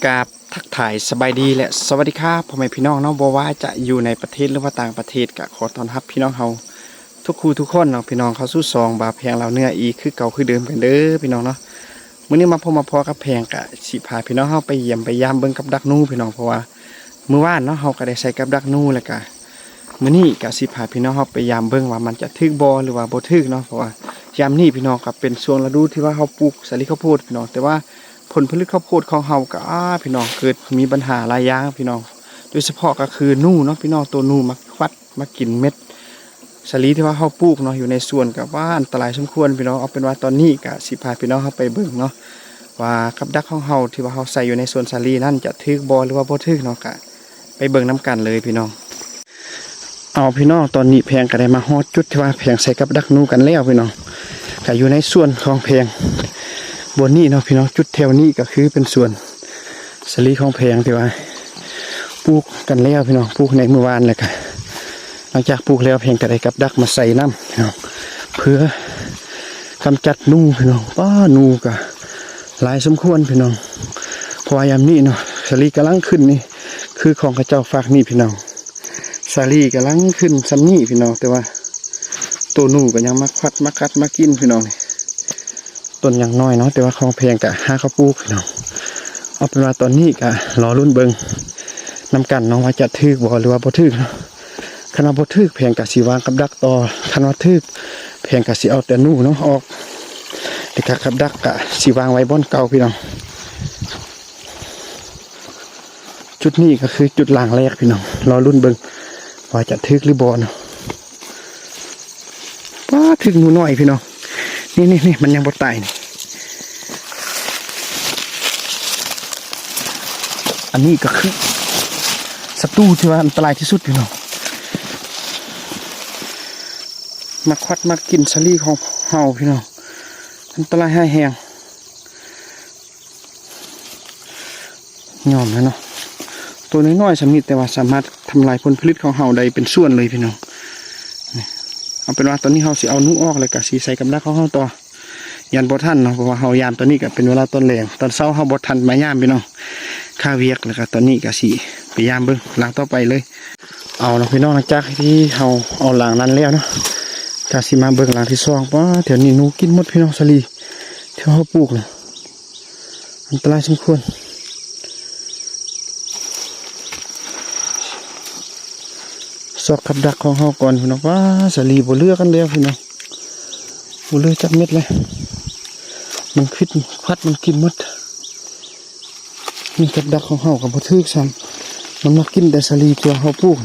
ກາບທັກທາຍສະບາຍດີ ແລະ ສະຫວັດດີຄັບ ພໍ່ແມ່ພີ່ນ້ອງເນາະ, ບໍ່ວ່າຈະຢູ່ໃນປະເທດ ຫຼືວ່າຕ່າງປະເທດ ກະຂໍຕ້ອນຮັບພີ່ນ້ອງເຮົາທຸກຄູ່ທຸກຄົນເນາະ ພີ່ນ້ອງເຂົ້າສູ່ຊ່ອງບ່າວແພງລາວເໜືອອີກຄືເກົ່າຄືເດີມກັນເດີພີ່ນ້ອງເນາະ. ມື້ນີ້ມາພົບມາພໍ້ກັບແພງ ກະຊິພາພີ່ນ້ອງເຮົາໄປຢ້ຽມໄປຢາມເບິ່ງກັບດັກໜູພີ່ນ້ອງ, ເພາະວ່າມື້ວານເນາະ ເຮົາກະໄດ້ໃສ່ກັບດັກໜູ ແລ້ວກະມື້ນີ້ກະຊິພາພີ່ນ້ອງເຮົາໄປຢາມເບິ່ງວ່າມັນຈະຖືກບໍ່ ຫຼືວ່າບໍ່ຖືກເນາະ, ເພາະວ່າຍາມນີ້ພີ່ນ້ອງ ກະເປັນຊ່ວງລະດູທີ່ວ່າເຮົາປູກສາລີເຂົ້າໂພດພີ່ນ້ອງ, ແຕ່ວ່າ ຜົນຜະລິດເຂົ້າໂພດຂອງເຮົາກະ ອາ ພີ່ນ້ອງ ເກີດມີບັນຫາຫຼາຍຢ່າງພີ່ນ້ອງ, ໂດຍສະເພາະກະຄືໜູເນາະພີ່ນ້ອງ, ໂຕໜູມາຄວັດມາກິນເມັດສາລີທີ່ວ່າເຮົາປູກເນາະ ຢູ່ໃນສວນ ກະວ່າອັນຕະລາຍສົມຄວນພີ່ນ້ອງ. ເອົາເປັນວ່າຕອນນີ້ກະຊິພາພີ່ນ້ອງເຮົາໄປເບິ່ງເນາະ ວ່າກັບດັກຂອງເຮົາທີ່ວ່າເຮົາໃສ່ຢູ່ໃນສວນສາລີນັ້ນຈະຖືກບໍ່ ຫຼືວ່າບໍ່ຖືກເນາະ, ກະໄປເບິ່ງນຳກັນເລີຍພີ່ນ້ອງ. ເອົາພີ່ນ້ອງ ຕອນນີ້ແພງກະໄດ້ມາຮອດຈຸດທີ່ວ່າແພງໃສ່ກັບດັກໜູກັນແລ້ວພີ່ນ້ອງ, ກະຢູ່ໃນສວນຂອງແພງບ່ອນນີ້ເນາະພີ່ນ້ອງ. ຈຸດແຖວນີ້ກະຄືເປັນສວນສາລີຂອງແພງທີ່ວ່າປູກກັນແລ້ວພີ່ນ້ອງ, ປູກໃນມື້ວານ ແລ້ວກະຫຼັງຈາກປູກແລ້ວແພງກະໄດ້ກັບດັກມາໃສ່ນຳພີ່ນ້ອງ ເພື່ອກຳຈັດໜູພີ່ນ້ອງ. ປ້າ ໜູກະຫຼາຍສົມຄວນພີ່ນ້ອງ, ເພາະວ່າຍາມນີ້ເນາະ ສາລີກຳລັງຂຶ້ນນີ້ ຄືຂອງເຂົາເຈົ້າຟາກນີ້ພີ່ນ້ອງ. ສາລີກຳລັງຂຶ້ນຊ່ຳນີ້ພີ່ນ້ອງ, ແຕ່ວ່າໂຕໜູກະຍັງມາຄວັດມາກັດມາກິນພີ່ນ້ອງ. ນີ້ຕົ້ນຍັງນ້ອຍເນາະ ແຕ່ວ່າຂອງແພງກະຫາເຂົາປູກພີ່ນ້ອງ. ເອົາເປັນວ່າຕອນນີ້ກະລໍລຸ້ນເບິ່ງນຳກັນເນາະ ວ່າຈະຖືກບໍ່ ຫຼືວ່າບໍ່ຖືກເນາະ. ຄັນວ່າບໍ່ຖືກແພງກະຊິວາງກັບດັກຕໍ່, ຄັນວ່າຖືກແພງກະຊິເອົາແຕ່ໜູເນາະອອກ, ແລ້ວກະກັບດັກກະຊິວາງໄວ້ບ່ອນເກົ່າພີ່ນ້ອງ. ຈຸດນີ້ກະຄືຈຸດລາງແລກພີ່ນ້ອງ, ລໍລຸ້ນເບິ່ງວ່າຈະຖືກຫຼືບໍ່ເນາະ. ປ້າ ຖືກໜູນ້ອຍພີ່ນ້ອງ, ນີ້ໆໆ ມັນຍັງບໍ່ຕາຍນີ້. ອັນນີ້ກະຄືສັດຕູທີ່ວ່າອັນຕະລາຍທີ່ສຸດພີ່ນ້ອງ, ມາຄວັດມາກິນສາລີຂອງເຮົາພີ່ນ້ອງ, ອັນຕະລາຍຮ້າຍແຮງ. ຍອມແລ້ວເນາະ, ໂຕນ້ອຍໆຊ່ຳນີ້ ແຕ່ວ່າສາມາດທຳລາຍຜົນຜະລິດຂອງເຮົາໄດ້ເປັນສ່ວນເລີຍພີ່ນ້ອງ. ນີ້ ເອົາເປັນວ່າຕອນນີ້ເຮົາຊິເອົາໜູອອກ ແລ້ວກະຊິໃສ່ກັບດັກຂອງເຮົາຕໍ່, ຢ້ານບໍ່ທັນເນາະ ເພາະວ່າເຮົາຢາມຕອນນີ້ກະເປັນເວລາຕອນແລງ, ຕອນເຊົ້າເຮົາບໍ່ທັນມາຢາມພີ່ນ້ອງ, ຄາວຽກ. ແລ້ວກະຕອນນີ້ກະຊິໄປຢາມເບິ່ງຫຼັງຕໍ່ໄປເລີຍ. ເອົາເນາະພີ່ນ້ອງ, ຫຼັງຈາກທີ່ເຮົາເອົາຫຼັງນັ້ນແລ້ວເນາະ ກະຊິມາເບິ່ງຫຼັງທີສອງ. ປ້າ ແຖວນີ້ໜູກິນໝົດພີ່ນ້ອງ, ສາລີທີ່ເຮົາປູກນະ ອັນຕະລາຍສົມຄວນ. ຊອກກັບດັກຂອງເຮົາກ່ອນພີ່ນ້ອງ. ປ້າ ສາລີບໍ່ເຫຼືອກັນແລ້ວພີ່ນ້ອງ, ບໍ່ເຫຼືອຈັກເມັດເລີຍ, ມັນຄວິດຄວັດມັນກິນໝົດ. ນີ້ກັບດັກຂອງເຮົາກະບໍ່ຖືກຊ້ຳ, ມັນມາກິນແຕ່ສາລີທີ່ວ່າເຮົາປູກ.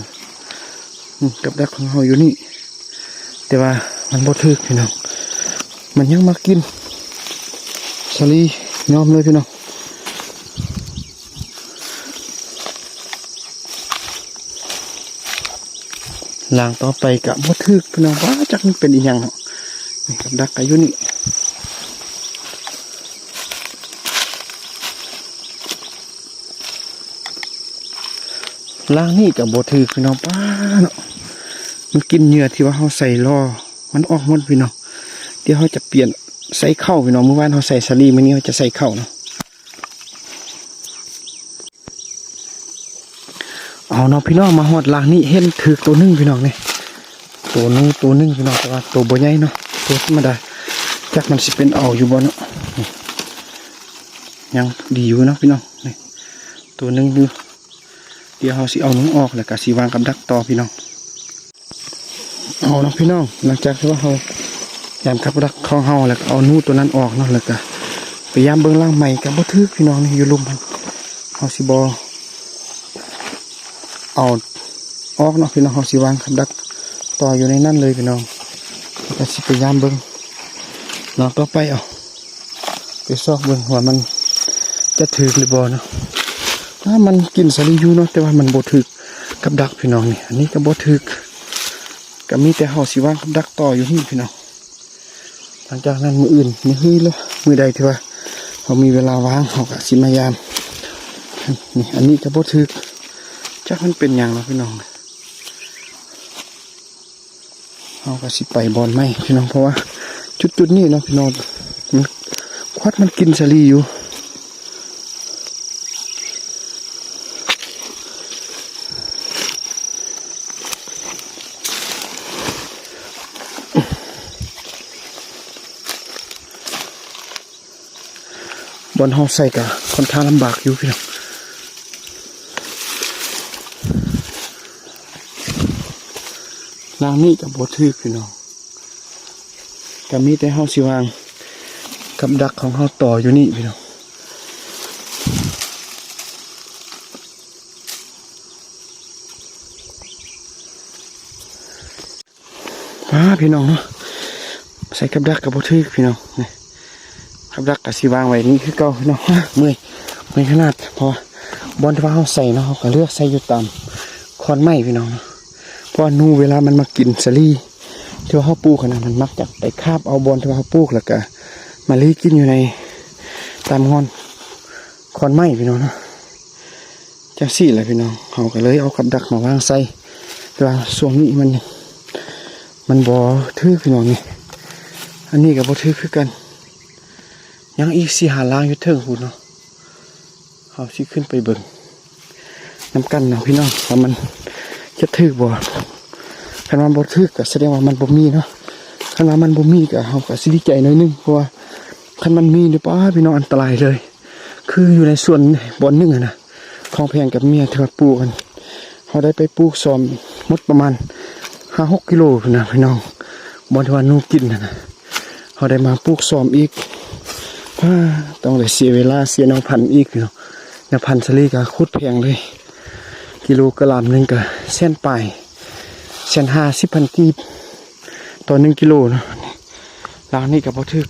ນີ້ກັບດັກຂອງເຮົາຢູ່ນີ້ ແຕ່ວ່າມັນບໍ່ຖືກພີ່ນ້ອງ, ມັນຍັງມາກິນສາລີ ຍອມເລີຍພີ່ນ້ອງ. ຫຼັງຕໍ່ໄປກະບໍ່ຖືກພີ່ນ້ອງ, ວ່າຈັກມັນເປັນອີ່ຫຍັງເນາະ. ນີ້ກັບດັກກະຢູ່ນີ້. ຫຼັງນີ້ກະບໍ່ຖືກພີ່ນ້ອງ. ປ້າເນາະ, ມັນກິນເຫຍື່ອທີ່ວ່າເຮົາໃສ່ລໍ້ມັນອອກໝົດພີ່ນ້ອງ. ດຽວເຮົາຈະປ່ຽນໃສ່ເຂົ້າພີ່ນ້ອງ, ມື້ວານເຮົາໃສ່ສາລີ ມື້ນີ້ເຮົາຈະໃສ່ເຂົ້າເນາະ. ເອົາເນາະພີ່ນ້ອງ, ມາຮອດຫຼັງນີ້ເຫັນຖືກໂຕໜຶ່ງພີ່ນ້ອງ. ນີ້ໂຕໜູໂຕໜຶ່ງພີ່ນ້ອງ, ແຕ່ວ່າໂຕບໍ່ໃຫຍ່ເນາະ, ໂຕທຳມະດາ. ຈັກມັນຊິເປັນເອົາຢູ່ບໍ່ເນາະ. ນີ້ ຍັງດີຢູ່ເນາະພີ່ນ້ອງ. ນີ້ໂຕໜຶ່ງຢູ່. ດຽວເຮົາຊິເອົາໜູອອກ ແລ້ວກະຊິວາງກັບດັກຕໍ່ພີ່ນ້ອງ. ເອົາເນາະພີ່ນ້ອງ, ຫຼັງຈາກທີ່ວ່າເຮົາຢາມກັບດັກຂອງເຮົາ ແລ້ວກະເອົາໜູໂຕນັ້ນອອກເນາະ, ແລ້ວກະໄປຢາມເບິ່ງຫຼັງໃໝ່ກະບໍ່ຖືກພີ່ນ້ອງ. ນີ້ຢູ່ລຸ່ມຫັ້ນ ເຮົາຊິບໍ່ເອົາອອກເນາະພີ່ນ້ອງ, ເຮົາຊິວາງກັບດັກຕໍ່ຢູ່ໃນນັ້ນເລີຍພີ່ນ້ອງ. ແລ້ວກະຊິໄປຢາມເບິ່ງຫຼັງຕໍ່ໄປ ເອົາ ໄປຊອກເບິ່ງວ່າມັນຈະຖືກຫຼືບໍ່ເນາະ. ອາ ມັນກິນສາລີຢູ່ເນາະ, ແຕ່ວ່າມັນບໍ່ຖືກກັບດັກພີ່ນ້ອງ. ນີ້ ອັນນີ້ກະບໍ່ຖືກ, ກະມີແຕ່ເຮົາຊິວາງກັບດັກຕໍ່ຢູ່ນີ້ພີ່ນ້ອງ. ຫຼັງຈາກນັ້ນມື້ອື່ນ ມື້ຮື ຫຼືມື້ໃດທີ່ວ່າເຮົາມີເວລາວ່າງ ເຮົາກະຊິມາຢາມ. ນີ້ ອັນນີ້ກະບໍ່ຖືກ, ຈັກມັນເປັນຫຍັງເນາະພີ່ນ້ອງ. ເຮົາກະຊິໄປບ່ອນໃໝ່ພີ່ນ້ອງ, ເພາະວ່າຈຸດໆນີ້ເນາະພີ່ນ້ອງ ມັນ ຄວັດມັນກິນສາລີຢູ່. ບ່ອນເຮົາໃສ່ກະຄ່ອນຂ້າງລຳບາກຢູ່ພີ່ນ້ອງ. ລາງນີ້ກະບໍ່ຖືກພີ່ນ້ອງ ກະມີແຕ່ເຮົາຊິວາງກັບດັກຂອງເຮົາຕໍ່ຢູ່ນີ້ພີ່ນ້ອງ. ອ່າ ພີ່ນ້ອງເນາະ ໃສ່ກັບດັກກໍບໍ່ຖືກພີ່ນ້ອງ. ນີ້ ກັບດັກກໍຊິວາງໄວ້ນີ້ຄືເກົ່າພີ່ນ້ອງ. ເມື່ອຍ ເມື່ອຍຂະໜາດ ເພາະວ່າບ່ອນທີ່ວ່າເຮົາໃສ່ເນາະ ເຮົາກໍເລືອກໃສ່ຢູ່ຕາມຂອນໄມ້ພີ່ນ້ອງເນາະ. ເພາະວ່າໜູເວລາມັນມາກິນສາລີທີ່ວ່າເຮົາປູກຫັ້ນນະ ມັນມັກຈະໄປຄາບເອົາບ່ອນທີ່ວ່າເຮົາປູກ ແລ້ວກໍມາລີ້ກິນຢູ່ໃນຕາມງອນຂອນໄມ້ພີ່ນ້ອງເນາະ. ຈັ່ງຊີ້ແຫຼະພີ່ນ້ອງ ເຮົາກໍເລີຍເອົາກັບດັກມາວາງໃສ່ ແຕ່ວ່າຊ່ວງນີ້ມັນ ມັນບໍ່ຖືກພີ່ນ້ອງ. ນີ້ ອັນນີ້ກໍບໍ່ຖືກຄືກັນ ຍັງອີກສີ່ຫ້າລາງຢູ່ເທິງພຸ້ນເນາະ. ເຮົາຊິຂຶ້ນໄປເບິ່ງນຳກັນເນາະພີ່ນ້ອງ ວ່າມັນຈະຖືກບໍ່. ຄັນວ່າບໍ່ຖືກກໍສະແດງວ່າມັນບໍ່ມີເນາະ. ຄັນວ່າມັນບໍ່ມີກໍ ເຮົາກໍຊິດີໃຈໜ້ອຍໜຶ່ງ ເພາະວ່າຄັນມັນມີນີ້ ປ້າ ພີ່ນ້ອງ ອັນຕະລາຍເລີຍ. ຄືຢູ່ໃນສວນບ່ອນໜຶ່ງຫັ້ນນະ ຂອງແພງກັບເມຍທີ່ວ່າປູກຫັ້ນ ເຮົາໄດ້ໄປປູກຊອມໝົດປະມານຫ້າຫົກກິໂລພຸ້ນນະພີ່ນ້ອງ ບ່ອນທີ່ວ່າໜູກິນຫັ້ນນະ. ເຮົາໄດ້ມາປູກຊອມອີກ ປ້າ ຕ້ອງໄດ້ເສຍເວລາເສຍແນວພັນອີກພີ່ນ້ອງ. ແນວພັນສາລີກໍໂຄດແພງເລີຍ ກິໂລກຣາມໜຶ່ງກໍແສນປາຍ ແສນຫ້າສິບພັນກີບຕໍ່ໜຶ່ງກິໂລເນາະ. ລາງນີ້ກໍບໍ່ຖືກ.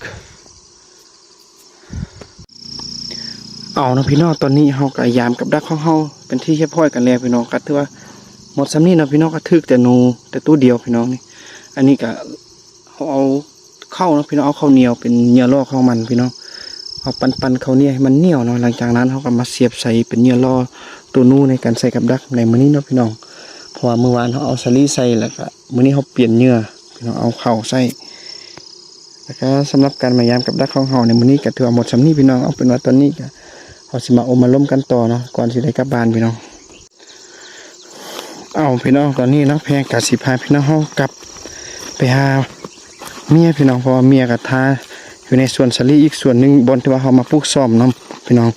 ເອົາເນາະພີ່ນ້ອງ ຕອນນີ້ເຮົາກໍຢາມກັບດັກຂອງເຮົາເປັນທີ່ຮຽບຮ້ອຍກັນແລ້ວພີ່ນ້ອງ. ກໍຖືວ່າໝົດສ່ຳນີ້ເນາະພີ່ນ້ອງ ກໍຖືກແຕ່ໜູແຕ່ໂຕດຽວພີ່ນ້ອງ. ນີ້ ອັນນີ້ກໍເຮົາເອົາເຂົ້າເນາະພີ່ນ້ອງ ເອົາເຂົ້າໜຽວເປັນເຫຍື່ອລ່ອຂອງມັນພີ່ນ້ອງ. ເອົາປັ່ນໆເຂົ້າໜຽວໃຫ້ມັນໜຽວເນາະ. ຫຼັງຈາກນັ້ນເຮົາກໍມາສຽບໃສ່ເປັນເຫຍື່ອລ່ອໂຕໜູໃນການໃສ່ກັບດັກໃນມື້ນີ້ເນາະພີ່ນ້ອງ. ເພາະວ່າມື້ວານເຮົາເອົາສາລີໃສ່ ແລ້ວກໍມື້ນີ້ເຮົາປ່ຽນເຫຍື່ອ ພີ່ນ້ອງ ເອົາເຂົ້າໃສ່. ແລ້ວກໍສຳລັບການມາຢາມກັບດັກຂອງເຮົາໃນມື້ນີ້ກໍຖືວ່າໝົດສ່ຳນີ້ພີ່ນ້ອງ. ເອົາເປັນວ່າຕອນນີ້ກໍເຮົາຊິມາອົບມາລົມກັນຕໍ່ເນາະ ກ່ອນຊິໄດ້ກັບບ້ານພີ່ນ້ອງ. ເອົາພີ່ນ້ອງ ຕອນນີ້ເນາະ ແພງກໍຊິພາພີ່ນ້ອງເຮົາກັບໄປຫາເມຍພີ່ນ້ອງ ເພາະວ່າເມຍກໍຖ້າຢູ່ໃນສວນສາລີອີກສວນໜຶ່ງ ບ່ອນທີ່ວ່າເຮົາມາປູກຊອມນຳພີ່ນ້ອງ.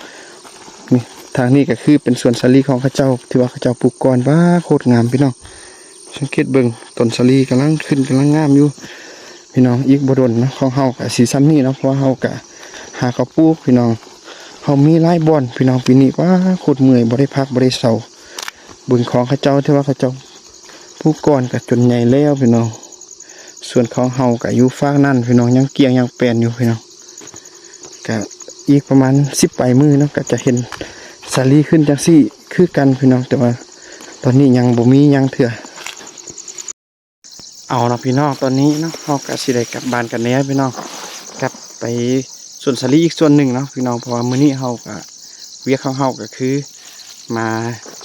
ນີ້ ທາງນີ້ກໍຄືເປັນສວນສາລີຂອງເຂົາເຈົ້າ ທີ່ວ່າເຂົາເຈົ້າປູກກ່ອນ ວ້າ ໂຄດງາມພີ່ນ້ອງ. ສັງເກດເບິ່ງຕົ້ນສາລີກຳລັງຂຶ້ນ ກຳລັງງາມຢູ່ພີ່ນ້ອງ. ອີກບໍ່ດົນເນາະ ຂອງເຮົາກະຊິຊ່ຳນີ້ເນາະ ເພາະວ່າເຮົາກະຫາເຂົ້າປູກພີ່ນ້ອງ. ເຮົາມີຫຼາຍບ່ອນພີ່ນ້ອງ ປີນີ້ ວ້າ ໂຄດເມື່ອຍ ບໍ່ໄດ້ພັກບໍ່ໄດ້ເຊົາ. ເບິ່ງຂອງເຂົາເຈົ້າ ທີ່ວ່າເຂົາເຈົ້າປູກກ່ອນກະຈົນໃຫຍ່ແລ້ວພີ່ນ້ອງ. ສ່ວນຂອງເຮົາກະຢູ່ຟາກນັ້ນພີ່ນ້ອງ ຍັງກ້ຽງຍັງແປນຢູ່ພີ່ນ້ອງ. ກະອີກປະມານສິບປາຍມື້ເນາະ ກະຈະເຫັນສາລີຂຶ້ນຈັ່ງຊີ້ຄືກັນພີ່ນ້ອງ ແຕ່ວ່າຕອນນີ້ຍັງບໍ່ມີຫຍັງເທື່ອ. ເອົາເນາະພີ່ນ້ອງ ຕອນນີ້ເນາະ ເຮົາກະຊິໄດ້ກັບບ້ານກັນແລ້ວພີ່ນ້ອງ ກັບໄປສວນສາລີອີກສ່ວນໜຶ່ງເນາະພີ່ນ້ອງ. ເພາະວ່າມື້ນີ້ເຮົາກະ ວຽກຂອງເຮົາກະຄືມາ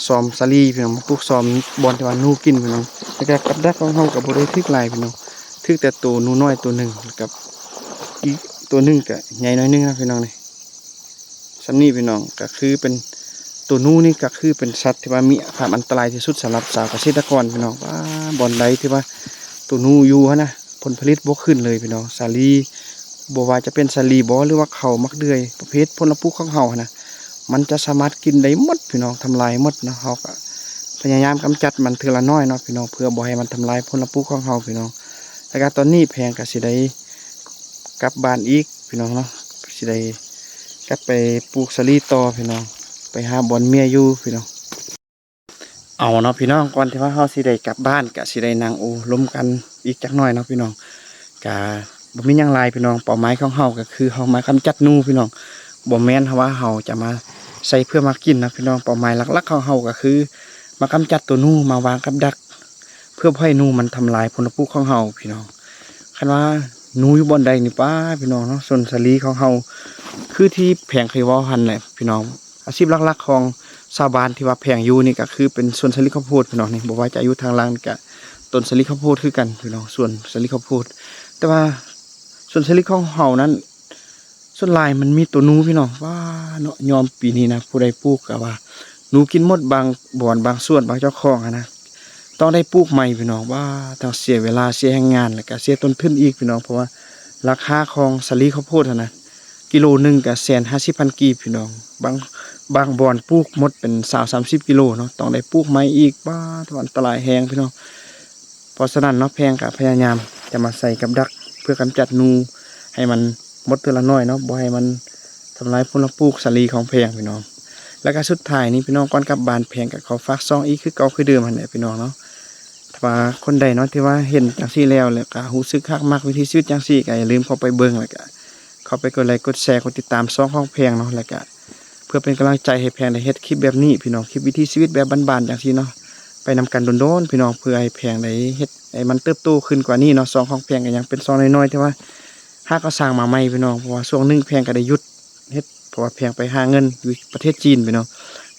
ຊອມສາລີພີ່ນ້ອງ ມາປູກຊອມບ່ອນທີ່ວ່າໜູກິນພີ່ນ້ອງ. ແລ້ວກະກັບດັກຂອງເຮົາກະບໍ່ໄດ້ຖືກຫຼາຍພີ່ນ້ອງ ຖືກແຕ່ໂຕໜູນ້ອຍໂຕໜຶ່ງ ກັບອີກໂຕໜຶ່ງກະໃຫຍ່ໜ້ອຍໜຶ່ງນະພີ່ນ້ອງ. ນີ້ ສ່ຳນີ້ພີ່ນ້ອງ ກະຄືເປັນ ໂຕໜູນີ້ກະຄືເປັນສັດທີ່ວ່າມີຄວາມອັນຕະລາຍທີ່ສຸດສຳລັບຊາວກະເສດຕະກອນພີ່ນ້ອງ. ວ່າ ບ່ອນໃດທີ່ວ່າໂຕໜູຢູ່ຫັ້ນນະ ຜົນຜະລິດບໍ່ຂຶ້ນເລີຍພີ່ນ້ອງ. ສາລີ ບໍ່ວ່າຈະເປັນສາລີບໍ ຫຼືວ່າເຂົ້າໝາກເດືອຍ ປະເພດຜົນລະປູກຂອງເຮົາຫັ້ນນະ ມັນຈະສາມາດກິນໄດ້ໝົດພີ່ນ້ອງ ທຳລາຍໝົດເນາະ. ເຮົາກະພະຍາຍາມກຳຈັດມັນເທື່ອລະໜ້ອຍເນາະພີ່ນ້ອງ ເພື່ອບໍ່ໃຫ້ມັນທຳລາຍຜົນລະປູກຂອງເຮົາພີ່ນ້ອງ. ແລ້ວກະຕອນນີ້ແພງກະຊິໄດ້ກັບບ້ານອີກພີ່ນ້ອງເນາະ ຊິໄດ້ກັບໄປປູກສາລີຕໍ່ພີ່ນ້ອງ ໄປຫາບ່ອນເມຍຢູ່ພີ່ນ້ອງ. ເອົາເນາະພີ່ນ້ອງ ກ່ອນທີ່ວ່າເຮົາຊິໄດ້ກັບບ້ານ ກະຊິໄດ້ນັ່ງໂອ້ລົມກັນອີກຈັກໜ້ອຍເນາະພີ່ນ້ອງ. ກະບໍ່ມີຫຍັງຫຼາຍພີ່ນ້ອງ ເປົ້າໝາຍຂອງເຮົາກະຄືເຮົາມາກຳຈັດໜູພີ່ນ້ອງ ບໍ່ແມ່ນວ່າເຮົາຈະມາໃສ່ເພື່ອມາກິນນະພີ່ນ້ອງ. ເປົ້າໝາຍຫຼັກໆຂອງເຮົາກະຄືມາກຳຈັດໂຕໜູ ມາວາງກັບດັກ ເພື່ອບໍ່ໃຫ້ໜູມັນທຳລາຍຜົນລະປູກຂອງເຮົາພີ່ນ້ອງ. ຄັນວ່າໜູຢູ່ບ່ອນໃດນີ້ ປ້າ ພີ່ນ້ອງເນາະ ສວນສາລີຂອງເຮົາ ຄືທີ່ແພງເຄີຍເວົ້າຫັ້ນແຫຼະພີ່ນ້ອງ. ອາຊີບຫຼັກໆຂອງຊາວບ້ານທີ່ວ່າແພງຢູ່ນີ້ກະຄືເປັນສວນສາລີເຂົ້າໂພດພີ່ນ້ອງ. ນີ້ ບໍ່ວ່າຈະຢູ່ທາງຫຼັງນີ້ກະຕົ້ນສາລີເຂົ້າໂພດຄືກັນພີ່ນ້ອງ ສວນສາລີເຂົ້າໂພດ. ແຕ່ວ່າສວນສາລີຂອງເຮົານັ້ນ ສ່ວນຫຼາຍມັນມີໂຕໜູພີ່ນ້ອງ. ວ້າເນາະ ຍອມປີນີ້ນະ ຜູ້ໃດປູກກະວ່າໜູກິນໝົດ ບາງບ່ອນ ບາງສວນ ບາງເຈົ້າຂອງຫັ້ນນະ ຕ້ອງໄດ້ປູກໃໝ່ພີ່ນ້ອງ. ວ້າ ທັງເສຍເວລາ ເສຍແຮງງານ ແລ້ວກະເສຍຕົ້ນທຶນອີກພີ່ນ້ອງ ເພາະວ່າລາຄາຂອງສາລີເຂົ້າໂພດຫັ້ນນະ ກິໂລໜຶ່ງກໍແສນຫ້າສິບພັນກີບພີ່ນ້ອງ. ບາງ ບາງບ່ອນປູກໝົດເປັນຊາວສາມສິບກິໂລເນາະ ຕ້ອງໄດ້ປູກໃໝ່ອີກ. ປ້າດ ອັນຕະລາຍແຮງພີ່ນ້ອງ. ເພາະສະນັ້ນເນາະ ແພງກໍພະຍາຍາມຈະມາໃສ່ກັບດັກ ເພື່ອກຳຈັດໜູໃຫ້ມັນໝົດເທື່ອລະໜ້ອຍເນາະ ບໍ່ໃຫ້ມັນທຳລາຍຜົນປູກສາລີຂອງແພງພີ່ນ້ອງ. ແລ້ວກໍສຸດທ້າຍນີ້ພີ່ນ້ອງ ກ່ອນກັບບ້ານ ແພງກໍຂໍຝາກຊ່ອງອີກຄືເກົ່າຄືເດີມຫັ້ນແຫຼະພີ່ນ້ອງເນາະ. ຖ້າວ່າຄົນໃດເນາະທີ່ວ່າເຫັນຈັ່ງຊີ້ແລ້ວ ແລ້ວກໍຮູ້ສຶກຮັກມັກວິຖີຊີວິດຈັ່ງຊີ້ ກໍຢ່າລືມເຂົ້າໄປເບິ່ງ ແລ້ວກໍເຂົ້າໄປກົດໄລກ໌ ກົດແຊ ກົດຕິດຕາມຊ່ອງຂອງແພງເນາະ ແລ້ວກໍເພື່ອເປັນກຳລັງໃຈໃຫ້ແພງໄດ້ເຮັດຄລິບແບບນີ້ພີ່ນ້ອງ ຄລິບວິຖີຊີວິດແບບບ້ານໆຈັ່ງຊີ້ເນາະ ໄປນຳກັນດົນໆພີ່ນ້ອງ ເພື່ອໃຫ້ແພງໄດ້ເຮັດໃຫ້ມັນເຕີບໂຕຂຶ້ນກວ່ານີ້ເນາະ. ຊ່ອງຂອງແພງກໍຍັງເປັນຊ່ອງນ້ອຍໆ ແຕ່ວ່າຫາກໍສ້າງມາໃໝ່ພີ່ນ້ອງ ເພາະວ່າຊ່ວງໜຶ່ງແພງກໍໄດ້ຢຸດເຮັດ ເພາະວ່າແພງໄປຫາເງິນຢູ່ປະເທດຈີນພີ່ນ້ອງ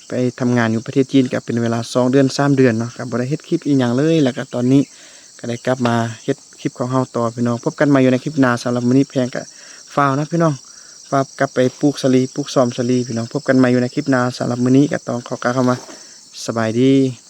ໄປທຳງານຢູ່ປະເທດຈີນກໍເປັນເວລາສອງເດືອນສາມເດືອນເນາະ ກໍບໍ່ໄດ້ເຮັດຄລິບອີ່ຫຍັງເລີຍ. ແລ້ວກໍຕອນນີ້ກໍໄດ້ກັບມາເຮັດຄລິບຂອງເຮົາຕໍ່ພີ່ນ້ອງ. ພົບກັນໃໝ່ຢູ່ໃນຄລິບໜ້າ. ສຳລັບມື້ນີ້ແພງກໍຟາວນະພີ່ນ້ອງ ຟາວກັບໄປປູກສາລີ ປູກຊອມສາລີພີ່ນ້ອງ. ພົບກັນໃໝ່ຢູ່ໃນຄລິບໜ້າ. ສຳລັບມື້ນີ້ກໍຕ້ອງຂໍກ່າວຄຳວ່າ ສະບາຍດີ.